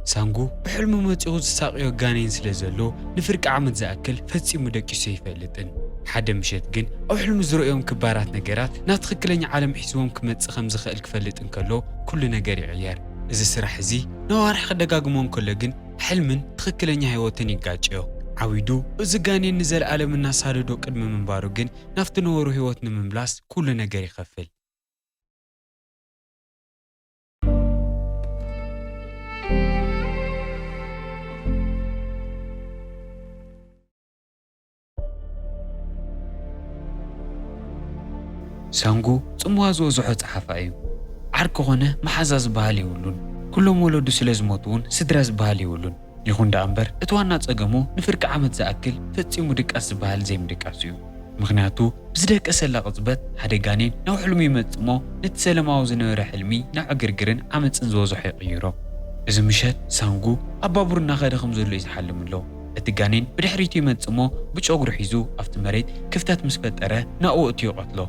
ሳንጉ ብሕልሙ መጺኡ ዝሳቕዮ ጋኔን ስለ ዘሎ፣ ንፍርቂ ዓመት ዝኣክል ፈጺሙ ደቂሱ ኣይፈልጥን። ሓደ ምሸት ግን ኣብ ሕልሙ ዝረእዮም ክባራት ነገራት ናብ ትኽክለኛ ዓለም ሒዝዎም ክመጽእ ከም ዝኽእል ክፈልጥ እንከሎ፣ ኩሉ ነገር ይቕየር። እዚ ስራሕ እዚ ነዋርሕ ክደጋግሞ እንከሎ ግን፣ ሕልምን ትኽክለኛ ህይወትን ይጋጨዮ። ዓዊዱ፣ እዚ ጋኔን ንዘለኣለም እናሳደዶ ቅድሚ ምንባሩ ግን፣ ናብቲ ነበሩ ህይወት ንምምላስ ኩሉ ነገር ይኸፍል። ሳንጉ ጽምዋ ዝበዝሖ ጸሓፋይ እዩ። ዓርኪ ኾነ መሓዛ ዝበሃል የብሉን። ኩሎም ወለዱ ስለ ዝሞቱ እውን ስድራ ዝበሃል የብሉን። ይኹን ደኣ እምበር፣ እቲ ዋና ጸገሙ ንፍርቂ ዓመት ዝኣክል ፈጺሙ ድቃስ ዝበሃል ዘይምድቃሱ እዩ። ምኽንያቱ፣ ብዝደቀሰላ ቅጽበት ሓደ ጋኔን ናብ ሕልሙ ይመጽእ እሞ፣ ነቲ ሰላማዊ ዝነበረ ሕልሚ ናብ ዕግርግርን ዓመጽን ዝበዝሖ ይቕይሮ። እዚ ምሸት ሳንጉ ኣብ ባቡር እናኸደ ከም ዘሎ እዩ ዝሓልም ኣሎ። እቲ ጋኔን ብድሕሪቱ ይመጽእ እሞ፣ ብጨጉሩ ሒዙ ኣብቲ መሬት ክፍተት ምስ ፈጠረ፣ ናብኡ ኣእትዩ ይቐትሎ።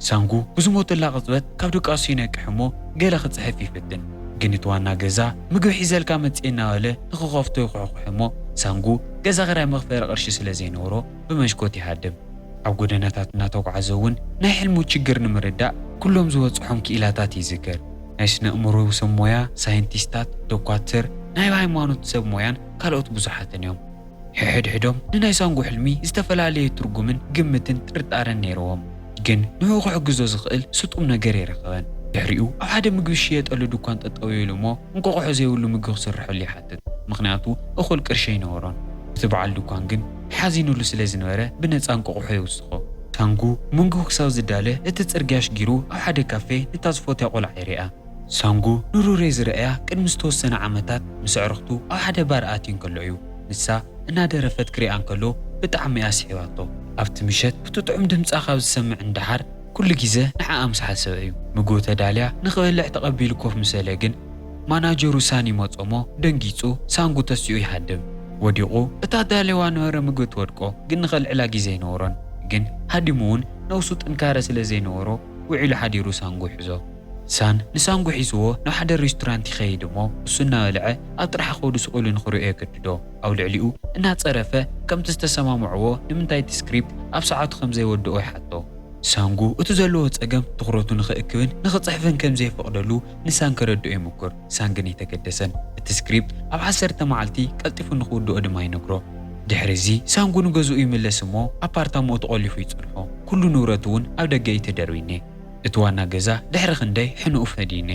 ሳንጉ ብዝሞተላ ቅጽበት ካብ ድቃሱ ይነቅሕ እሞ፣ ገለ ክጽሕፍ ይፍትን። ግን እቲ ዋና ገዛ፣ "ምግቢ ሒዘልካ መጽየ" እናበለ ንኽኸፍቶ ይኹሕኩሕ እሞ፣ ሳንጉ ገዛ ኽራይ መኽፈሊ ቅርሺ ስለ ዘይነበሮ፣ ብመሽኮት ይሃድም። ኣብ ጎደናታት እናተጓዕዘ እውን ናይ ሕልሙ ችግር ንምርዳእ ኩሎም ዝበጽሖም ክኢላታት ይዝክር። ናይ ስነ ኣእምሮ ሰብ ሞያ፣ ሳይንቲስታት፣ ዶኳትር፣ ናይ ሃይማኖት ሰብ ሞያን ካልኦት ብዙሓትን እዮም። ሕድሕዶም ንናይ ሳንጉ ሕልሚ ዝተፈላለየ ትርጉምን ግምትን ጥርጣረን ነይርዎም። ግን ንዕኡ ክሕግዞ ዝኽእል ስጡም ነገር ኣይረኸበን። ድሕሪኡ ኣብ ሓደ ምግቢ ዝሽየጠሉ ድኳን ጠጠው ኢሉ እሞ፣ እንቋቑሖ ዘይብሉ ምግቢ ክስርሐሉ ይሓትት። ምኽንያቱ እኹል ቅርሺ ኣይነበሮን። እቲ በዓል ድኳን ግን ሓዚኑሉ ስለ ዝነበረ ብነጻ እንቋቑሖ ይውስኾ። ሳንጉ ምግቡ ክሳብ ዝዳለ እቲ ጽርግያ ሽጊሩ ኣብ ሓደ ካፌ ነታ ዝፈትያ ቆልዓ ይሪኣ። ሳንጉ ንሩሬ ዝረኣያ ቅድሚ ዝተወሰነ ዓመታት ምስ ኣዕሩኽቱ ኣብ ሓደ ባር ኣትዩ እንከሎ እዩ። ንሳ እናደረፈት ክሪኣ እንከሎ ብጣዕሚ እያ ስሒባቶ። ኣብቲ ምሸት እቲ ጥዑም ድምጻ ካብ ዝሰምዕ ንደሓር ኩሉ ግዜ ንዓኣ ምስ ሓሰበ እዩ። ምግቡ ተዳልያ ንኽበልዕ ተቐቢሉ ኮፍ ምስ በለ ግን ማናጀሩ ሳን ይመጾ እሞ ደንጊጹ ሳንጉ ተሲኡ ይሃድም። ወዲቑ እታ ዳልያዋ ነበረ ምግቢ ትወድቆ ግን ንኸልዕላ ግዜ ኣይነበሮን። ግን ሃዲሙ እውን ነብሱ ጥንካረ ስለ ዘይነበሮ ውዒሉ ሓዲሩ ሳንጉ ይሕዞ። ሳን ንሳንጉ ሒዝዎ ናብ ሓደ ሬስቶራንት ይኸይድ እሞ እሱ እናበልዐ ኣብ ጥራሕ ከውዲ ስቕ ኢሉ ንኽሪኦ የገድዶ። ኣብ ልዕሊኡ እናጸረፈ ከምቲ ዝተሰማምዕዎ ንምንታይ እቲ ስክሪፕት ኣብ ሰዓቱ ከም ዘይወድኦ ይሓቶ። ሳንጉ እቲ ዘለዎ ጸገም ትኹረቱ ንኽእክብን ንኽጽሕፍን ከም ዘይፈቕደሉ ንሳን ከረድኦ ይምኩር። ሳን ግን ኣይተገደሰን። እቲ ስክሪፕት ኣብ ዓሰርተ መዓልቲ ቀልጢፉ ንኽውድኦ ድማ ይነግሮ። ድሕሪ እዚ ሳንጉ ንገዝኡ ይምለስ እሞ ኣፓርታምኡ ተቖሊፉ ይጸንሖ። ኩሉ ንብረቱ እውን ኣብ ደገ እዩ ተደርቢኔ። እቲ ዋና ገዛ ድሕሪ ክንደይ ሕንኡ ፈዲኔ።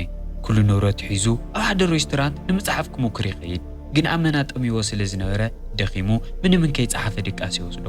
ኩሉ ንብረቱ ሒዙ ኣብ ሓደ ሬስቶራንት ንምጽሓፍ ክሙክር ይኸይድ። ግን ኣመና ጠሚዎ ስለ ዝነበረ ደኺሙ ምንም እንከይጸሓፈ ድቃስ ይወስዶ።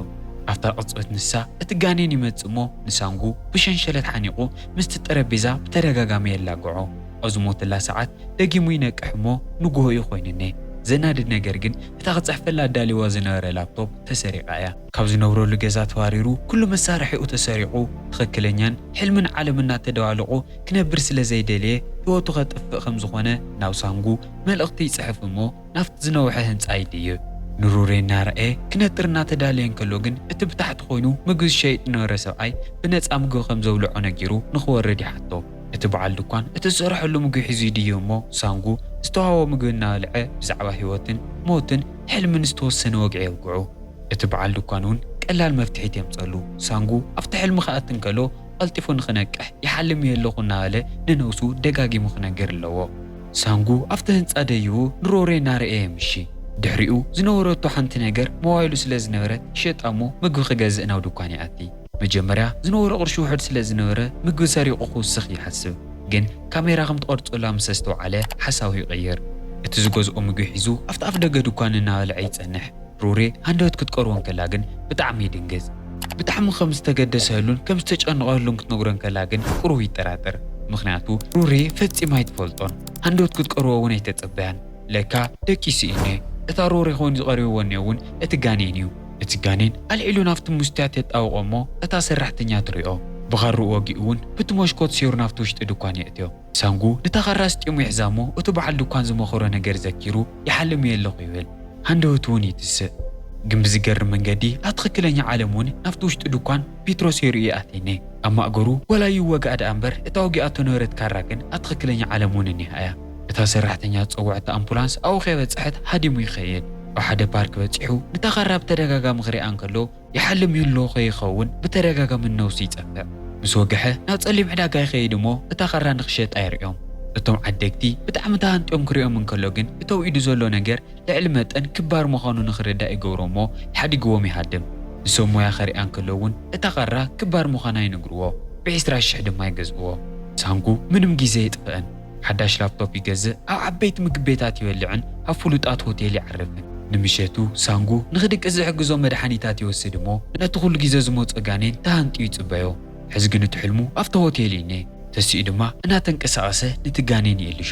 ኣብታ ቅጽበት ንሳ እቲ ጋኔን ይመጽእ እሞ ንሳንጉ ብሸንሸለት ሓኒቑ ምስቲ ጠረጴዛ ብተደጋጋሚ የላግዖ። ኣብ ዝሞተላ ሰዓት ደጊሙ ይነቅሕ እሞ ንግሆ እዩ ኮይንኔ። ዘናድድ ነገር ግን እታ ክጽሕፈላ ኣዳልይዋ ዝነበረ ላፕቶፕ ተሰሪቓ እያ። ካብ ዝነብረሉ ገዛ ተባሪሩ ኩሉ መሳርሒኡ ተሰሪቑ ትኽክለኛን ሕልምን ዓለም እናተደባለቑ ክነብር ስለ ዘይደለየ ህይወቱ ከጥፍእ ከም ዝኾነ ናብ ሳንጉ መልእኽቲ ይጽሕፍ እሞ ናብቲ ዝነውሐ ህንጻ ይድይብ። ንሩሬ እናረኣየ ክነጥር እናተዳለየ እንከሎ ግን እቲ ብታሕቲ ኮይኑ ምግቢ ዝሸይጥ ዝነበረ ሰብኣይ ብነጻ ምግቢ ከም ዘብልዖ ነጊሩ ንኽወርድ ይሓቶ። እቲ በዓል ድኳን እቲ ዝሰርሐሉ ምግቢ ሒዙ ይድይብ እሞ ሳንጉ ዝተዋህቦ ምግቢ እናበልዐ ብዛዕባ ህይወትን ሞትን ሕልምን ዝተወሰነ ወግዒ የውግዑ። እቲ በዓል ድኳን እውን ቀላል መፍትሒት የምጸሉ። ሳንጉ ኣብቲ ሕልሚ ክኣቲ እንከሎ ቀልጢፉ ንኽነቅሕ ይሓልም እየ ኣለኹ እናበለ ንነብሱ ደጋጊሙ ክነግር ኣለዎ። ሳንጉ ኣብቲ ህንጻ ደይቡ ንሮሬ እናረኣየ የምሺ። ድሕሪኡ ዝነበረቶ ሓንቲ ነገር ሞባይሉ ስለ ዝነበረት ይሸጣ እሞ ምግቢ ክገዝእ ናብ ድኳን ይኣቲ። መጀመርያ ዝነበሮ ቅርሺ ውሑድ ስለ ዝነበረ ምግቢ ሰሪቑ ክውስኽ ይሓስብ። ግን ካሜራ ከም ትቐርጸላ ምስ ኣስተውዓለ ሓሳቡ ይቕይር። እቲ ዝገዝኦ ምግቢ ሒዙ ኣብቲ ኣፍ ደገ ድኳን እናበልዐ ይጸንሕ። ሩሬ ሃንደበት ክትቀርቦ እንከላ ግን ብጣዕሚ ይድንግጽ። ብጣዕሚ ከም ዝተገደሰሉን ከም ዝተጨነቐሉን ክትነግሮ እንከላ ግን ቁሩብ ይጠራጠር። ምኽንያቱ ሩሬ ፈጺማ ኣይትፈልጦን። ሃንደበት ክትቀርቦ እውን ኣይተጸበያን። ለካ ደቂሱ እዩ እኔ። እታ ሩሬ ኮይኑ ዝቐርብዎ እኔ እውን እቲ ጋኔን እዩ። እቲ ጋኔን ኣልዒሉ ናብቲ ሙስትያት የጣብቖ እሞ እታ ሰራሕተኛ ትሪኦ። ብኻርኡ ወጊኡ እውን ብቲ መሽኮት ሰይሩ ናብቲ ውሽጢ ድኳን የእትዮ። ሳንጉ ነታ ካራ ስጢሙ ይሕዛ እሞ፣ እቲ በዓል ድኳን ዝመኸሮ ነገር ዘኪሩ፣ "ይሓልም እየ ኣለኹ" ይብል። ሃንደበቱ እውን ይትስእ። ግን ብዝገርም መንገዲ፣ ኣብ ትኽክለኛ ዓለም እውን ናብቲ ውሽጢ ድኳን ፒትሮ ሰይሩ ይኣትየኒ። ኣብ ማእገሩ ዋላ ይወጋእ ደኣ እምበር፣ እታ ወጊኣቶ ነበረት ካራ ግን ኣብ ትኽክለኛ ዓለም እውን እኒሃ እያ። እታ ሰራሕተኛ ዝጸውዐታ ኣምቡላንስ ኣብኡ ከይበጽሐት ሃዲሙ ይኸይድ። ኣብ ሓደ ፓርክ በጺሑ ነታ ካራ ብተደጋጋሚ ክሪኣ እንከሎ ይሓልም ይህልዎ ከይኸውን ብተደጋጋሚ ነብሱ ይጸፍዕ። ምስ ወግሐ ናብ ጸሊም ዕዳጋ ይኸይድ እሞ እታ ካራ ንኽሸጣ ይርእዮም። እቶም ዓደግቲ ብጣዕሚ ተሃንጥዮም ክሪኦም እንከሎ ግን እተውዒዱ ዘሎ ነገር ልዕሊ መጠን ክባር ምዃኑ ንኽርዳእ ይገብሮ እሞ ሓዲግዎም ይሃድም። ንሰብ ሞያ ከሪኣ እንከሎ እውን እታ ካራ ክባር ምዃና ይነግርዎ። ብዒስራ ሽሕ ድማ ይገዝእዎ። ሳንጉ ምንም ግዜ ኣይጥፍእን። ሓዳሽ ላፕቶፕ ይገዝእ፣ ኣብ ዓበይቲ ምግቢ ቤታት ይበልዕን ኣብ ፍሉጣት ሆቴል ይዓርፍን። ንምሸቱ ሳንጉ ንኽድቅስ ዝሕግዞ መድሓኒታት ይወስድ እሞ ነቲ ኩሉ ግዜ ዝመጾ ጋኔን ተሃንጥዩ ይጽበዮ። ሕዚ ግን እቲ ሕልሙ ኣብቲ ሆቴል እዩ እኒኤ። ተሲኡ ድማ እናተንቀሳቐሰ ነቲ ጋኔን ይእልሾ።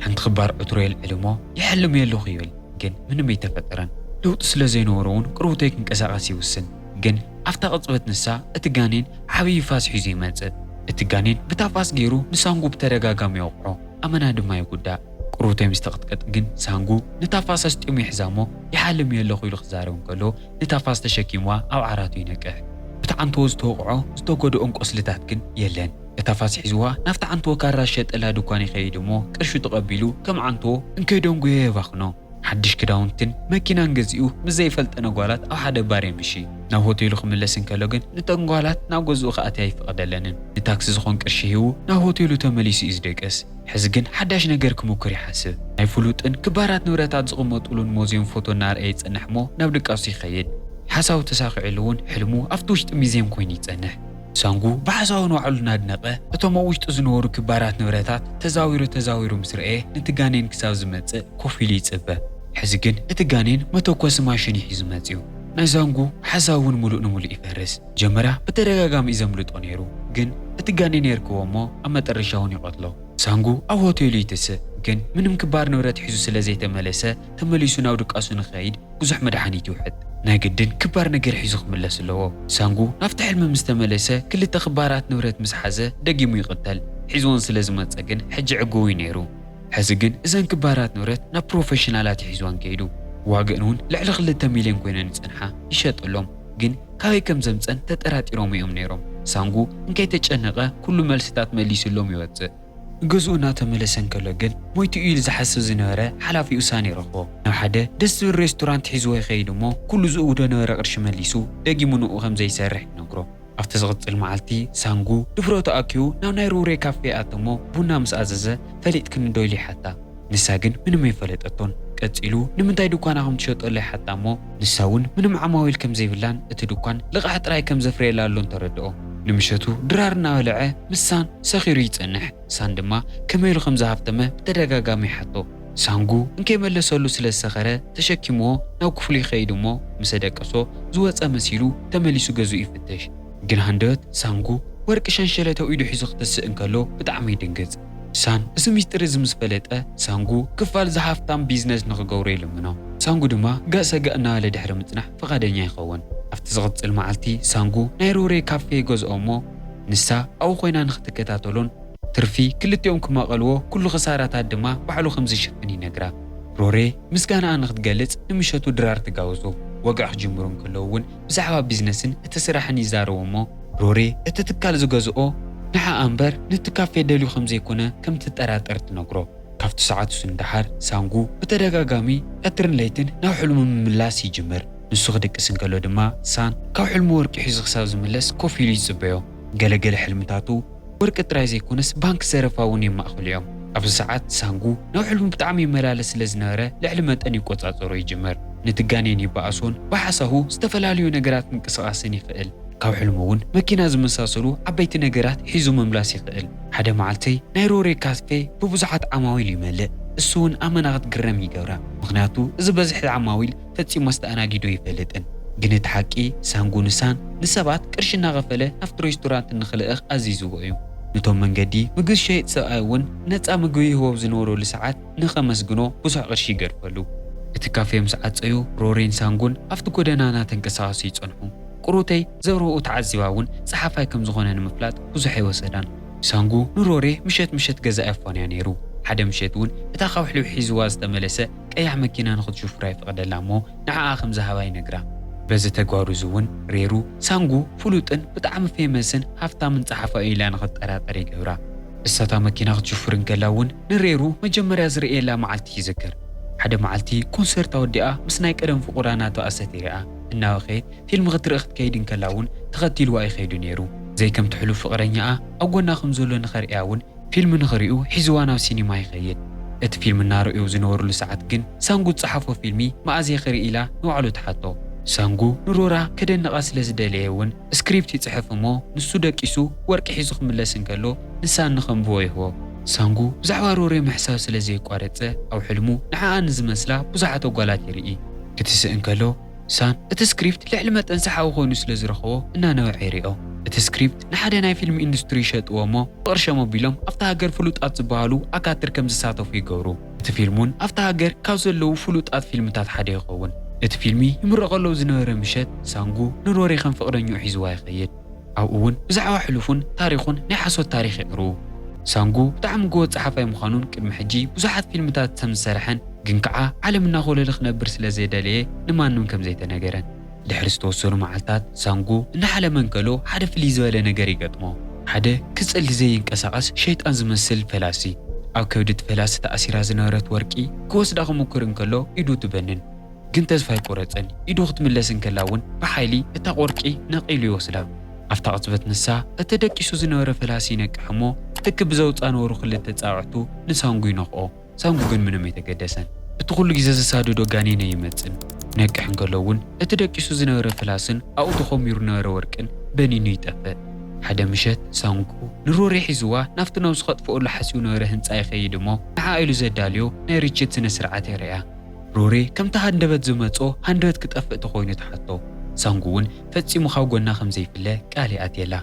ሓንቲ ክባር ዕትሮ የልዕል እሞ ይሐልም የለኹ ይብል። ግን ምንም ኣይተፈጠረን። ለውጢ ስለ ዘይነበሮ እውን ቅርውተይ ክንቀሳቐስ ይውስን። ግን ኣብታ ቅጽበት ንሳ እቲ ጋኔን ዓብዪ ፋስ ሒዙ ይመጽእ። እቲ ጋኔን ብታ ፋስ ገይሩ ንሳንጉ ብተደጋጋሚ ይወቕዖ፣ ኣመና ድማ ይጉዳእ። ቅርውተይ ምስ ተቐጥቀጠ ግን ሳንጉ ነታ ፋስ ኣስጢሙ ይሕዛ እሞ ይሓልም የለኹ ኢሉ ክዛረብ እንከሎ ነታ ፋስ ተሸኪምዋ ኣብ ዓራቱ ይነቅሕ። ብቲ ዓንትዎ ዝተወቕዖ ዝተጎድኦን ቆስልታት ግን የለን። እታ ፋስ ሒዝዋ ናብቲ ዓንትዎ ካራ ዝሸጠላ ድኳን ይኸይድ እሞ ቅርሹ ተቐቢሉ ከም ዓንትዎ እንከይደንጉዮ የባኽኖ። ሓድሽ ክዳውንትን መኪናን ገዚኡ ምስ ዘይፈልጠን ጓላት ኣብ ሓደ ባር የምሺ። ናብ ሆቴሉ ክምለስ እንከሎ ግን ንተን ጓላት ናብ ገዝኡ ክኣትያ ኣይፈቐደለንን። ንታክሲ ዝኾን ቅርሺ ሂቡ ናብ ሆቴሉ ተመሊሱ እዩ ዝደቅስ። ሕዚ ግን ሓዳሽ ነገር ክሙክር ይሓስብ። ናይ ፍሉጥን ክባራት ንብረታት ዝቕመጡሉን ሙዝየም ፎቶ እናርኣየ ይጸንሕ እሞ ናብ ድቃሱ ይኸይድ። ሓሳቡ ተሳኺዕሉ እውን ሕልሙ ኣብቲ ውሽጢ ሙዝየም ኮይኑ ይጸንሕ። ሳንጉ ብሓሳቡ ንባዕሉ እናድነቐ እቶም ኣብ ውሽጡ ዝነበሩ ክባራት ንብረታት ተዛዊሩ ተዛዊሩ ምስ ረኣየ ነቲ ጋኔን ክሳብ ዝመጽእ ኮፍ ኢሉ ይጽበ። ሕዚ ግን እቲ ጋኔን መተኮሲ ማሽን እዩ ሒዙ መጺኡ። ናይ ሳንጉ ሓሳብ እውን ምሉእ ንምሉእ ይፈርስ። መጀመርያ ብተደጋጋሚ እዩ ዘምልጦ ነይሩ፣ ግን እቲ ጋኔን የርክቦ እሞ ኣብ መጠረሻ እውን ይቐትሎ። ሳንጉ ኣብ ሆቴሉ ይትስእ፣ ግን ምንም ክባር ንብረት ሒዙ ስለ ዘይተመለሰ ተመሊሱ ናብ ድቃሱ ንኸይድ ብዙሕ መድሓኒት ይውሕጥ። ናይ ግድን ክባር ነገር ሒዙ ክምለስ ኣለዎ። ሳንጉ ናብቲ ሕልሚ ምስ ተመለሰ ክልተ ክባራት ንብረት ምስ ሓዘ ደጊሙ ይቕተል። ሒዝወን ስለ ዝመጸ ግን ሕጂ ዕጉብ እዩ ነይሩ። ሕዚ ግን እዘን ክባራት ንብረት ናብ ፕሮፌሽናላት እዩ ሒዝወን ከይዱ። ዋግእን እውን ልዕሊ ክልተ ሚልዮን ኮይነን ይጸንሓ። ይሸጠሎም ግን ካበይ ከም ዘምጸን ተጠራጢሮም እዮም ነይሮም። ሳንጉ እንከይተጨነቐ ኩሉ መልስታት መሊስሎም ይወጽእ። ንገዝኡ እናተመለሰ እንከሎ ግን ሞይቱ እዩ ኢሉ ዝሓስብ ዝነበረ ሓላፊኡ ሳን ይረኽቦ። ናብ ሓደ ደስ ዝብል ሬስቶራንት ሒዝዎ ይኸይድ እሞ ኩሉ ዝእውዶ ነበረ ቅርሺ መሊሱ ደጊሙ ንኡ ከም ዘይሰርሕ ይነግሮ። ኣብቲ ዝቕጽል መዓልቲ ሳንጉ ድፍረቱ ኣኪቡ ናብ ናይ ሮሬ ካፌ ይኣቱ እሞ ቡና ምስ ኣዘዘ ፈሊጥክኒ ዶ ኢሉ ይሓታ። ንሳ ግን ምንም ኣይፈለጠቶን። ቀጺሉ ንምንታይ ድኳና ከም ትሸጠሉ ይሓታ እሞ ንሳ እውን ምንም ዓማዊል ከም ዘይብላን እቲ ድኳን ልቓሕ ጥራይ ከም ዘፍርየላ ኣሎን ተረድኦ። ንምሸቱ ድራር እናበልዐ ምስ ሳን ሰኺሩ ይጸንሕ። ሳን ድማ ከመይ ኢሉ ከም ዝሃፍተመ ብተደጋጋሚ ይሓቶ። ሳንጉ እንከይመለሰሉ ስለ ዝሰኸረ ተሸኪምዎ ናብ ክፍሉ ይኸይድ እሞ ምስ ኣደቀሶ ዝወጸ መሲሉ ተመሊሱ ገዝኡ ይፍትሽ። ግን ሃንደበት ሳንጉ ወርቂ ሸንሸለት ኣብ ኢዱ ሒዙ ክትስእ እንከሎ ብጣዕሚ ይድንግጽ። ሳን እዚ ሚስጥር እዚ ምስ ፈለጠ ሳንጉ ክፋል እዚ ሃፍታም ቢዝነስ ንኽገብሮ ይልምኖ። ሳንጉ ድማ ጋእ ሰጋእ እናበለ ድሕሪ ምጽናሕ ፍቓደኛ ይኸውን። ኣብቲ ዝቕጽል መዓልቲ ሳንጉ ናይ ሮሬ ካፌ ይገዝኦ እሞ ንሳ ኣብኡ ኮይና ንኽትከታተሎን ትርፊ ክልቲኦም ክማቐልዎ ኩሉ ክሳራታት ድማ ባዕሉ ከም ዝሽፍን ይነግራ። ሮሬ ምስጋናኣ ንኽትገልጽ ንምሸቱ ድራር ትጋብዞ። ወግዒ ክጅምሩ እንከለዉ እውን ብዛዕባ ቢዝነስን እቲ ስራሕን ይዛረቡ እሞ ሮሬ እቲ ትካል ዝገዝኦ ንዓኣ እምበር ነቲ ካፌ ደልዩ ከም ዘይኮነ ከም ትጠራጠር ትነግሮ። ካብቲ ሰዓት እሱ ንደሓር ሳንጉ ብተደጋጋሚ ቀትርን ለይትን ናብ ሕልሙ ምምላስ ይጅምር። ንሱ ክድቅስ እንከሎ ድማ ሳን ካብ ሕልሙ ወርቂ ሒዙ ክሳብ ዝምለስ ኮፍ ኢሉ ይጽበዮ። ገለገለ ሕልምታቱ ወርቂ ጥራይ ዘይኮነስ ባንክ ዘረፋ እውን የማእኽሉ እዮም። ኣብዚ ሰዓት ሳንጉ ናብ ሕልሙ ብጣዕሚ ይመላለስ ስለ ዝነበረ ልዕሊ መጠን ይቆጻጸሮ ይጅምር። ነቲ ጋኔን ይበኣሶን ብሓሳቡ ዝተፈላለዩ ነገራት ምንቅስቓስን ይኽእል። ካብ ሕልሙ እውን መኪና ዝመሳሰሉ ዓበይቲ ነገራት ሒዙ ምምላስ ይኽእል። ሓደ መዓልቲ ናይ ሮሬ ካፌ ብብዙሓት ዓማዊል ይመልእ። እሱ እውን ኣመና ክትግረም ይገብራ። ምኽንያቱ እዚ በዝሒ ዓማዊል ፈጺሙ ኣስተኣናጊዱ ኣይፈልጥን። ግን እቲ ሓቂ ሳንጉ ንሳን ንሰባት ቅርሺ እናኸፈለ ናብቲ ሬስቶራንት ንኽልእኽ ኣዚዝዎ እዩ። ነቶም መንገዲ ምግቢ ዝሸይጥ ሰብኣይ እውን ነጻ ምግቢ ይህቦ ኣብ ዝነበረሉ ሰዓት ንኸመስግኖ ብዙሕ ቅርሺ ይገድፈሉ። እቲ ካፌ ምስ ዓጸዩ ሮሬን ሳንጉን ኣብቲ ጎደና እናተንቀሳቐሱ ይጸንሑ። ቅሩተይ ዘረብኡ ተዓዚባ እውን ጸሓፋይ ከም ዝኾነ ንምፍላጥ ብዙሕ ኣይወሰዳን። ሳንጉ ንሮሬ ምሸት ምሸት ገዛ የፋንያ ነይሩ። ሓደ ምሸት እውን እታ ካብ ሕልቢ ሒዝዋ ዝተመለሰ ቀያሕ መኪና ንኽትሽፍራ ይፈቕደላ እሞ ንዓኣ ከም ዝሃባ ይነግራ። በዚ ተግባሩ እዚ እውን ሬሩ ሳንጉ ፍሉጥን ብጣዕሚ ፌመስን ሃፍታምን ጸሓፋይ ኢላ ንኽትጠራጠር ይገብራ። እሳታ መኪና ክትሽፍር እንከላ እውን ንሬሩ መጀመርያ ዝርእየላ መዓልቲ ይዝክር። ሓደ መዓልቲ ኮንሰርት ኣወዲኣ ምስ ናይ ቀደም ፍቑራ ናቱ ኣሰት ይሪኣ እናበኸየት ፊልም ክትርኢ ክትከይድ እንከላ እውን ተኸቲልዋ ይኸይዱ ነይሩ። ዘይከምቲ ሕሉፍ ፍቕረኛኣ ኣብ ጎና ከም ዘሎ ንኸርእያ እውን ፊልም ንኽሪኡ ሒዝዋ ናብ ሲኒማ ይኸይድ። እቲ ፊልም እናረእዩ ዝነበሩሉ ሰዓት ግን ሳንጉ ዝጸሓፎ ፊልሚ መኣዘ ክርኢ ኢላ ንባዕሉ ትሓቶ። ሳንጉ ንሮራ ከደንቓ ስለ ዝደለየ እውን ስክሪፕት ይጽሕፍ እሞ ንሱ ደቂሱ ወርቂ ሒዙ ክምለስ እንከሎ ንሳን ንኸንብቦ ይህቦ። ሳንጉ ብዛዕባ ሮሬ ምሕሳብ ስለ ዘየቋረጸ ኣብ ሕልሙ ንዓኣ ንዝመስላ ብዙሓት ኣጓላት ይርኢ። ክትስእ እንከሎ ሳን እቲ ስክሪፕት ልዕሊ መጠን ሰሓቢ ኮይኑ ስለ ዝረኸቦ እናነበዐ ይሪኦ። እቲ ስክሪፕት ንሓደ ናይ ፊልም ኢንዱስትሪ ይሸጥዎ እሞ ብቕርሾም ኣቢሎም ኣብታ ሃገር ፍሉጣት ዝበሃሉ ኣካትር ከም ዝሳተፉ ይገብሩ። እቲ ፊልም እውን ኣብታ ሃገር ካብ ዘለዉ ፍሉጣት ፊልምታት ሓደ ይኸውን። እቲ ፊልሚ ይምረቐሉ ዝነበረ ምሸት ሳንጉ ንሮሬ ከም ፍቕረኛኡ ሒዝዋ ይኸይድ። ኣብኡ እውን ብዛዕባ ሕሉፉን ታሪኹን ናይ ሓሶት ታሪኽ የቕርቡ። ሳንጉ ብጣዕሚ ጎበዝ ጸሓፋይ ምዃኑን ቅድሚ ሕጂ ብዙሓት ፊልምታት ከም ዝሰርሐን ግን ከዓ ዓለም እናኾለለ ክነብር ስለ ዘይደለየ ንማንም ከም ዘይተነገረን። ድሕሪ ዝተወሰኑ መዓልታት ሳንጉ እናሓለመ እንከሎ ሓደ ፍልይ ዝበለ ነገር ይገጥሞ። ሓደ ክጽሊ ዘይንቀሳቐስ ሸይጣን ዝመስል ፈላሲ ኣብ ከብዲ እቲ ፈላሲ ተኣሲራ ዝነበረት ወርቂ ክወስዳ ክምኩር እንከሎ ኢዱ ትበንን። ግን ተስፋ ኣይቆረጸን። ኢዱ ክትምለስ እንከላ እውን ብሓይሊ እታ ቆርቂ ነቒሉ ይወስዳ። ኣብታ ቅጽበት ንሳ እቲ ደቂሱ ዝነበረ ፈላሲ ይነቅሕ እሞ ትክ ብዘውጻ ነበሩ ክልተ ጻውዕቱ ንሳንጉ ይነኽኦ። ሳንጉ ግን ምንም ኣይተገደሰን። እቲ ኩሉ ግዜ ዘሳድዶ ጋኔን ኣይመጽን። ነቅሕ እንከሎ እውን እቲ ደቂሱ ዝነበረ ፈላስን ኣብኡ ተኾሚሩ ነበረ ወርቅን በኒኑ ይጠፍእ። ሓደ ምሸት ሳንጉ ንሮሬ ሒዝዋ ናብቲ ነብሱ ከጥፍኦሉ ሓሲቡ ነበረ ህንጻ ይኸይድ እሞ ንዓ ኢሉ ዘዳልዮ ናይ ርችት ስነ ስርዓት የርእያ። ሮሬ ከምቲ ሃንደበት ዝመጾ ሃንደበት ክጠፍእ ተኾይኑ ትሓቶ። ሳንጉ እውን ፈጺሙ ካብ ጎና ከም ዘይፍለ ቃል ይኣትየላ።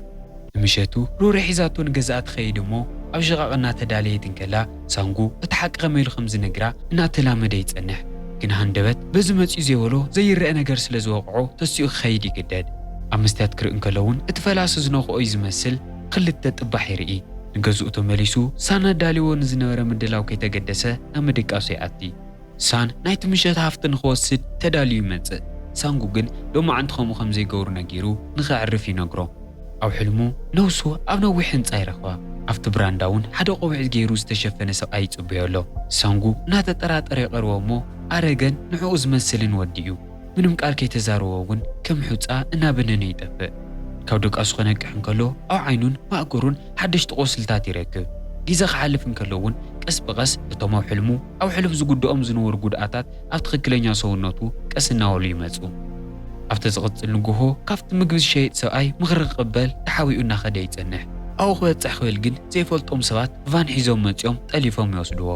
ንምሸቱ ሮሬ ሒዛቶ ንገዛኣ ትኸይድ እሞ ኣብ ሽቓቕ እናተዳለየት እንከላ ሳንጉ እቲ ሓቂ ከመይ ኢሉ ከም ዝነግራ እናተላመደ ይጸንሕ። ግን ሃንደበት በዚ መጺኡ ዘይበሎ ዘይረአ ነገር ስለ ዝወቕዖ ተሲኡ ክኸይድ ይግደድ። ኣብ መስትያት ክርኢ እንከሎ እውን እቲ ፈላሲ ዝነኽኦ እዩ ዝመስል። ክልተ ጥባሕ ይርኢ። ንገዝኡ ተመሊሱ ሳን ኣዳልዎ ንዝነበረ ምድላው ከይተገደሰ ናብ ምድቃሱ ይኣቲ። ሳን ናይቲ ምሸት ሃፍቲ ንኽወስድ ተዳልዩ ይመጽእ። ሳንጉ ግን ሎማዓንቲ ከምኡ ከም ዘይገብሩ ነጊሩ ንኸዕርፍ ይነግሮ። ኣብ ሕልሙ ነብሱ ኣብ ነዊሕ ህንጻ ይረኽባ። ኣብቲ ብራንዳ እውን ሓደ ቆቢዕ ገይሩ ዝተሸፈነ ሰብኣይ ይጽበዮ ኣሎ። ሳንጉ እናተጠራጠረ ይቐርቦ እሞ ኣረገን ንዕኡ ዝመስልን ወዲ እዩ። ምንም ቃል ከይተዛረቦ እውን ከም ሑጻ እናበነነ ይጠፍእ። ካብ ድቃሱ ክነቅሕ እንከሎ ኣብ ዓይኑን ማእገሩን ሓደሽቲ ቁስልታት ይረክብ። ግዜ ክሓልፍ እንከሎ እውን ቀስ ብቐስ እቶም ኣብ ሕልሙ ኣብ ሕሉፍ ዝጉድኦም ዝነበሩ ጉድኣታት ኣብ ትኽክለኛ ሰውነቱ ቀስ እናበሉ ይመጹ። ኣብቲ ዝቕጽል ንግሆ ካብቲ ምግቢ ዝሸይጥ ሰብኣይ ምኽሪ ክቕበል ተሓቢኡ እናኸደ ይጸንሕ። ኣብኡ ክበጽሕ ክብል ግን ዘይፈልጦም ሰባት ቫን ሒዞም መጺኦም ጠሊፎም ይወስድዎ።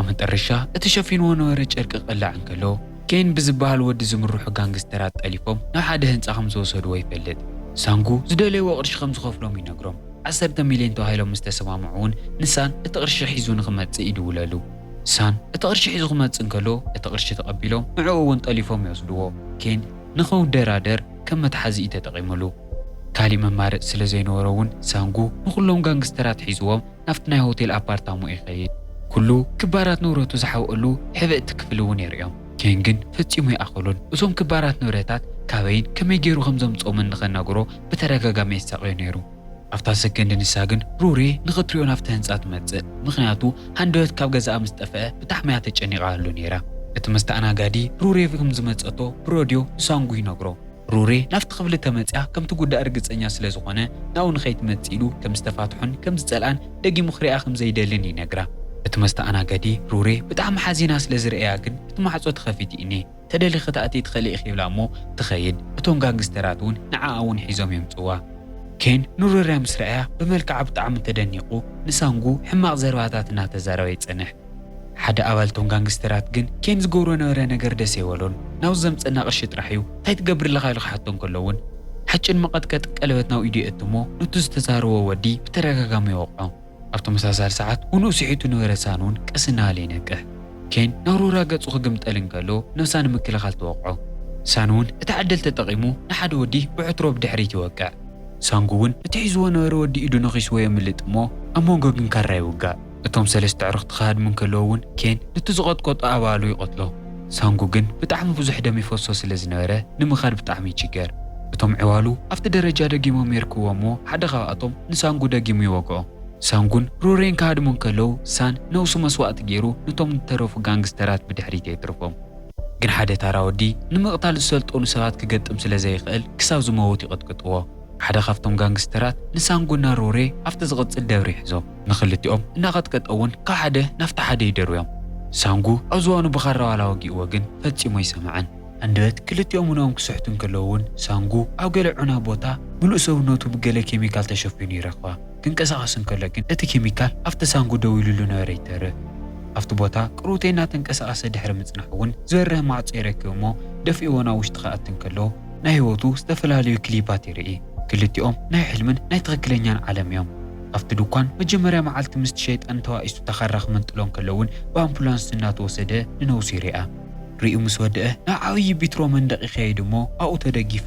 ኣብ መጠረሻ እቲ ሸፊንዎ ነበረ ጨርቂ ክቕላዕ እንከሎ ኬን ብዝበሃል ወዲ ዝምርሑ ጋንግስተራት ጠሊፎም ናብ ሓደ ህንጻ ከም ዝወሰድዎ ይፈልጥ። ሳንጉ ዝደለይዎ ቅርሺ ከም ዝኸፍሎም ይነግሮም። ዓሰርተ ሚልዮን ተባሂሎም ምስ ተሰማምዑ እውን ንሳን እቲ ቅርሺ ሒዙ ንኽመጽእ ይድውለሉ። ሳን እቲ ቅርሺ ሒዙ ክመጽእ እንከሎ እቲ ቅርሺ ተቐቢሎም ንዕኡ እውን ጠሊፎም ይወስድዎ። ኬን ንኽውደራደር ከም መትሓዚ እዩ ተጠቒሙሉ። ካሊእ መማረጺ ስለ ዘይነበሮ እውን ሳንጉ ንኹሎም ጋንግስተራት ሒዝዎም ናብቲ ናይ ሆቴል ኣፓርታምኡ ይኸይድ። ኩሉ ክባራት ንብረቱ ዝሓብአሉ ሕብእቲ ክፍሊ እውን የርእዮም። ኬን ግን ፈጺሙ ይኣኸሉን እዞም ክባራት ንብረታት ካበይን ከመይ ገይሩ ከም ዘምጽኦምን ንኸናግሮ ብተደጋጋሚ የሳቕዮ ነይሩ። ኣብታ ሰከንድ ንሳ ግን ሩሬ ንኽትሪኦ ናብቲ ህንጻ ትመጽእ። ምኽንያቱ ሃንደበት ካብ ገዛኣ ምስ ጠፍአ ብጣዕሚ እያ ተጨኒቓ ኣሉ ነይራ። እቲ መስተኣናጋዲ ሩሬ ከም ዝመጸቶ ብረድዮ ንሳንጉ ይነግሮ። ሩሬ ናብቲ ክፍሊ ተመጽያ ከምቲ ጉዳይ ርግጸኛ ስለ ዝኾነ ናብኡ ንኸይትመጽእ ኢሉ ከም ዝተፋትሖን ከም ዝጸልኣን ደጊሙ ክሪኣ ከም ዘይደልን ይነግራ። እቲ መስተኣናጋዲ ሩሬ ብጣዕሚ ሓዚና ስለ ዝርእያ ግን እቲ ማዕጾ ተኸፊቱ እኔ ተደሊኺ ክትኣትዪ ትኽእሊ ኢኺ ይብላ እሞ ትኸይድ። እቶም ጋንግስተራት እውን ንዓኣ እውን ሒዞም የምጽዋ። ኬን ንሩሬ ምስ ረኣያ ብመልክዓ ብጣዕሚ ተደኒቑ ንሳንጉ ሕማቕ ዘረባታት እናተዛረበ ይጸንሕ። ሓደ ኣባል እቶም ጋንግስተራት ግን ኬን ዝገብሮ ነበረ ነገር ደስ ኣይበሎን። ናብዚ ዘምጸና ቅርሺ ጥራሕ እዩ እንታይ ትገብር ኣለኻ ኢሉ ክሓቶ እንከሎ እውን ሓጭን መቐጥቀጢ ቀለበት ናብ ኢዱ የእትሞ ነቱ ዝተዛረቦ ወዲ ብተደጋጋሚ ይወቕዖ። ኣብ ተመሳሳሊ ሰዓት ውንኡ ስሒቱ ነበረ ሳን እውን ቀስ እናበለ ይነቅሕ። ኬን ናብ ሩራ ገጹ ክግምጠል እንከሎ ነብሳ ንምክልኻል ትወቕዖ። ሳን እውን እቲ ዕድል ተጠቒሙ ንሓደ ወዲ ብዕትሮ ብድሕሪት ይወቅዕ። ሳንጉ እውን እቲ ሒዝዎ ነበረ ወዲ ኢዱ ነኺስዎ የምልጥ እሞ ኣብ መንጎ ግን ካራ ይውጋእ። እቶም ሰለስተ ኣዕሩኽቲ ክሃድሙ እንከለዉ እውን ኬን ነቲ ዝቐጥቀጦ ኣባሉ ይቐትሎ። ሳንጉ ግን ብጣዕሚ ብዙሕ ደም ይፈሶ ስለ ዝነበረ ንምኻድ ብጣዕሚ ይችገር። እቶም ዕዋሉ ኣብቲ ደረጃ ደጊሞም የርክብዎ እሞ ሓደ ካብኣቶም ንሳንጉ ደጊሙ ይወግኦ። ሳንጉን ሮሬን ክሃድሙ እንከለዉ፣ ሳን ነብሱ መስዋእቲ ገይሩ ነቶም ዝተረፉ ጋንግስተራት ብድሕሪት የትርፎም። ግን ሓደ ታራ ወዲ ንምቕታል ዝሰልጠኑ ሰባት ክገጥም ስለ ዘይኽእል ክሳብ ዝመውት ይቕጥቅጥዎ። ሓደ ካብቶም ጋንግስተራት ንሳንጉና ሮሬ ኣብቲ ዝቕጽል ደብሪ ይሕዞም። ንኽልቲኦም እናቐጥቀጠ እውን ካብ ሓደ ናብቲ ሓደ ይደርብዮም። ሳንጉ ኣብ ዝባኑ ብኻራ ዋላ ወጊእዎ ግን ፈጺሙ ኣይሰምዐን። ኣንደበት ክልቲኦም እውን ክስሕቱ እንከለዉ እውን ሳንጉ ኣብ ገለ ዑና ቦታ ምሉእ ሰውነቱ ብገለ ኬሚካል ተሸፊኑ ይረኽባ። ክንቀሳቐስ እንከሎ ግን እቲ ኬሚካል ኣብቲ ሳንጉ ደው ኢሉሉ ነበረ ይተርፍ። ኣብቲ ቦታ ቅሩተይ እናተንቀሳቐሰ ድሕሪ ምጽናሕ እውን ዝበርህ ማዕጾ ይረክብ እሞ ደፊእዎ ናብ ውሽጢ ክኣቱ እንከሎ ናይ ህይወቱ ዝተፈላለዩ ክሊፓት ይርኢ። ክልቲኦም ናይ ሕልምን ናይ ትኽክለኛን ዓለም እዮም። ኣብቲ ድኳን መጀመርያ መዓልቲ ምስቲ ሸይጣን ተባኢሱ ተኻራ ክምንጥሎ እንከሎ እውን ብኣምቡላንስ እናተወሰደ ንነብሱ ይርኣ። ርእዩ ምስ ወደአ ናብ ዓብዪ ቢትሮ መንደቕ ይኸይድ እሞ ኣብኡ ተደጊፉ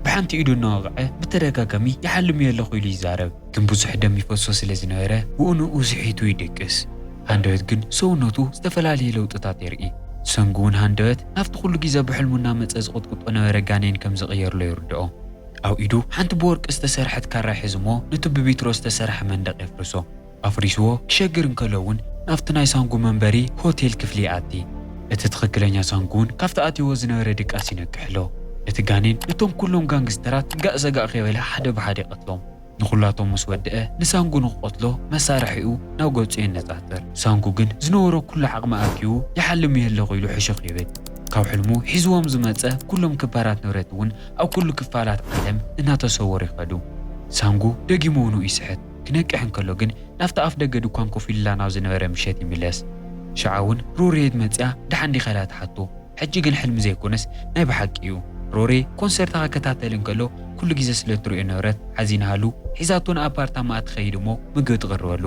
ብሓንቲ ኢዱ እናወቕዐ ብተደጋጋሚ ይሓልም እየ ኣለኹ ኢሉ ይዛረብ። ግን ብዙሕ ደም ይፈሶ ስለ ዝነበረ ብኡ ንኡ ስሒቱ ይድቅስ። ሃንደበት ግን ሰውነቱ ዝተፈላለየ ለውጥታት የርኢ። ሰንጉ እውን ሃንደበት ናብቲ ኩሉ ግዜ ብሕልሙ እናመጸ ዝቕጥቅጦ ነበረ ጋኔን ከም ዝቕየርሎ ይርድኦ። ኣብ ኢዱ ሓንቲ ብወርቂ ዝተሰርሐት ካራ ይሕዝ እሞ ነቲ ብቢትሮ ዝተሰርሐ መንደቕ የፍርሶ። ኣፍሪስዎ ክሸግር እንከሎ እውን ናብቲ ናይ ሳንጉ መንበሪ ሆቴል ክፍሊ ይኣቲ። እቲ ትኽክለኛ ሳንጉ እውን ካብቲ ኣትይዎ ዝነበረ ድቃስ ይነቅሕሎ። እቲ ጋኔን ነቶም ኩሎም ጋንግስተራት ጋእ ሰጋእ ከይበለ ሓደ ብሓደ ይቐትሎም። ንኹላቶም ምስ ወደአ ንሳንጉ ንክቐትሎ መሳርሒኡ ናብ ገጹ የነጻጽር። ሳንጉ ግን ዝነበሮ ኩሉ ዓቕሚ ኣኪቡ ይሓልም እየ ኣለኹ ኢሉ ሕሹኽ ይብል። ካብ ሕልሙ ሒዝዎም ዝመጸ ኩሎም ክባራት ንብረት እውን ኣብ ኩሉ ክፋላት ዓለም እናተሰወሩ ይኸዱ። ሳንጉ ደጊሙ ንኡ ይስሕት። ክነቅሕ እንከሎ ግን ናብቲ ኣፍ ደገ ድኳን ኮፍ ኢሉላ ናብ ዝነበረ ምሸት ይምለስ። ሽዓ እውን ሮሬት መጽያ ደሓን ዲኻ ኢላ ትሓቶ። ሕጂ ግን ሕልሚ ዘይኮነስ ናይ ብሓቂ እዩ። ሮሬ ኮንሰርታ ክከታተል እንከሎ ኩሉ ግዜ ስለ እትርእዮ ንብረት ሓዚናሉ ሒዛቶ ንኣፓርታማኣ ትኸይድ እሞ ምግቢ ትቕርበሉ።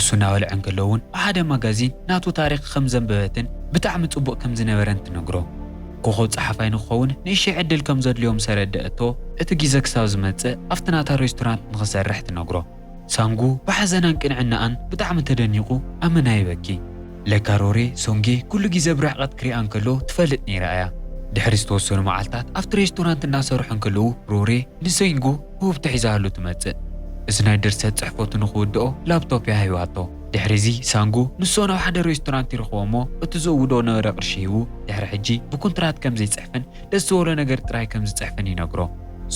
እሱ እናበልዐ እንከሎ እውን ኣብ ሓደ ማጋዚን ናቱ ታሪኽ ከም ዘንበበትን ብጣዕሚ ጽቡቕ ከም ዝነበረን ትነግሮ። ኮኾብ ጸሓፋይ ንክኸውን ንእሽተይ ዕድል ከም ዘድልዮ ምስ ኣረደእቶ እቲ ግዜ ክሳብ ዝመጽእ ኣብቲ ናታ ሬስቶራንት ንኽሰርሕ ትነግሮ። ሳንጉ ብሓዘናን ቅንዕናኣን ብጣዕሚ ተደኒቑ ኣመና ይበኪ። ለካ ሮሬ ሶንጌ ኩሉ ግዜ ብርሕቐት ክሪኣ እንከሎ ትፈልጥ ነይራ እያ። ድሕሪ ዝተወሰኑ መዓልታት ኣብቲ ሬስቶራንት እናሰርሑ እንከለዉ ሮሬ ንሶንጉ ውህብቶ ሒዛሉ ትመጽእ። እዚ ናይ ድርሰት ጽሕፈቱ ንኽውድኦ ላፕቶፕ እያ ሂባቶ። ድሕሪ እዚ ሳንጉ ንሶን ኣብ ሓደ ሬስቶራንት ይረኽቦ እሞ እቲ ዝእውዶ ነበረ ቅርሺ ሂቡ ድሕሪ ሕጂ ብኩንትራት ከም ዘይጽሕፍን ደስ ዝበሎ ነገር ጥራይ ከም ዝጽሕፍን ይነግሮ።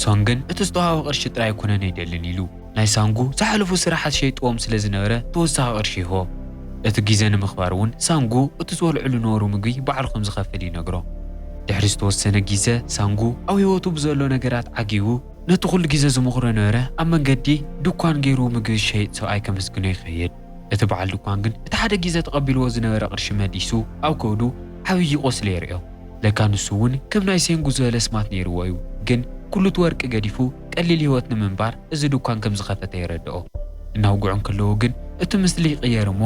ሶን ግን እቲ ዝተዋህቦ ቅርሺ ጥራይ ኣይኮነን ኣይደልን ኢሉ ናይ ሳንጉ ዝሓለፉ ስራሓት ሸይጥዎም ስለ ዝነበረ ተወሳኺ ቅርሺ ይህቦ። እቲ ግዜ ንምኽባር እውን ሳንጉ እቲ ዝበልዕሉ ነበሩ ምግቢ ባዕሉ ከም ዝኸፍል ይነግሮ። ድሕሪ ዝተወሰነ ግዜ ሳንጉ ኣብ ህይወቱ ብዘሎ ነገራት ዓጊቡ ነቲ ኩሉ ግዜ ዝመኽሮ ነበረ ኣብ መንገዲ ድኳን ገይሩ ምግቢ ዝሸይጥ ሰብኣይ ከመስግኖ ይኸይድ። እቲ በዓል ድኳን ግን እቲ ሓደ ግዜ ተቐቢልዎ ዝነበረ ቅርሺ መሊሱ ኣብ ከብዱ ዓብዪ ቁስሊ የርእዮ። ለካ ንሱ እውን ከም ናይ ሴንጉ ዝበለ ስማት ነይርዎ እዩ፣ ግን ኩሉ እቲ ወርቂ ገዲፉ ቀሊል ህይወት ንምንባር እዚ ድኳን ከም ዝኸፈተ የረድኦ። እናውግዑ እንከለዉ ግን እቲ ምስሊ ይቕየር እሞ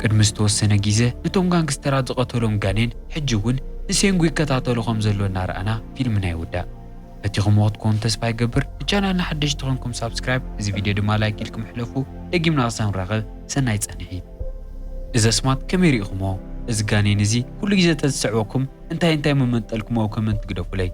ቅድሚ ዝተወሰነ ግዜ ነቶም ጋንግስተራት ዝቐተሎም ጋኔን ሕጂ እውን ንሴንጉ ይከታተሎ ከም ዘሎ እናረኣና ፊልምና ይውዳእ። ፈቲኹምዎ ክትኮኑ ተስፋ ይገብር። ንቻናልና ሓደሽቲ ኮንኩም ሳብስክራይብ፣ እዚ ቪድዮ ድማ ላይክ ኢልኩም ሕለፉ። ደጊምና ክሳብ ንራኸብ ሰናይ ጻንሒት። እዚ ኣስማት ከመይ ርኢኹሞ? እዚ ጋኔን እዚ ኩሉ ግዜ ተዝስዕበኩም እንታይ እንታይ መመንጠልኩም ኣብ ኮመንት ግደፉለይ።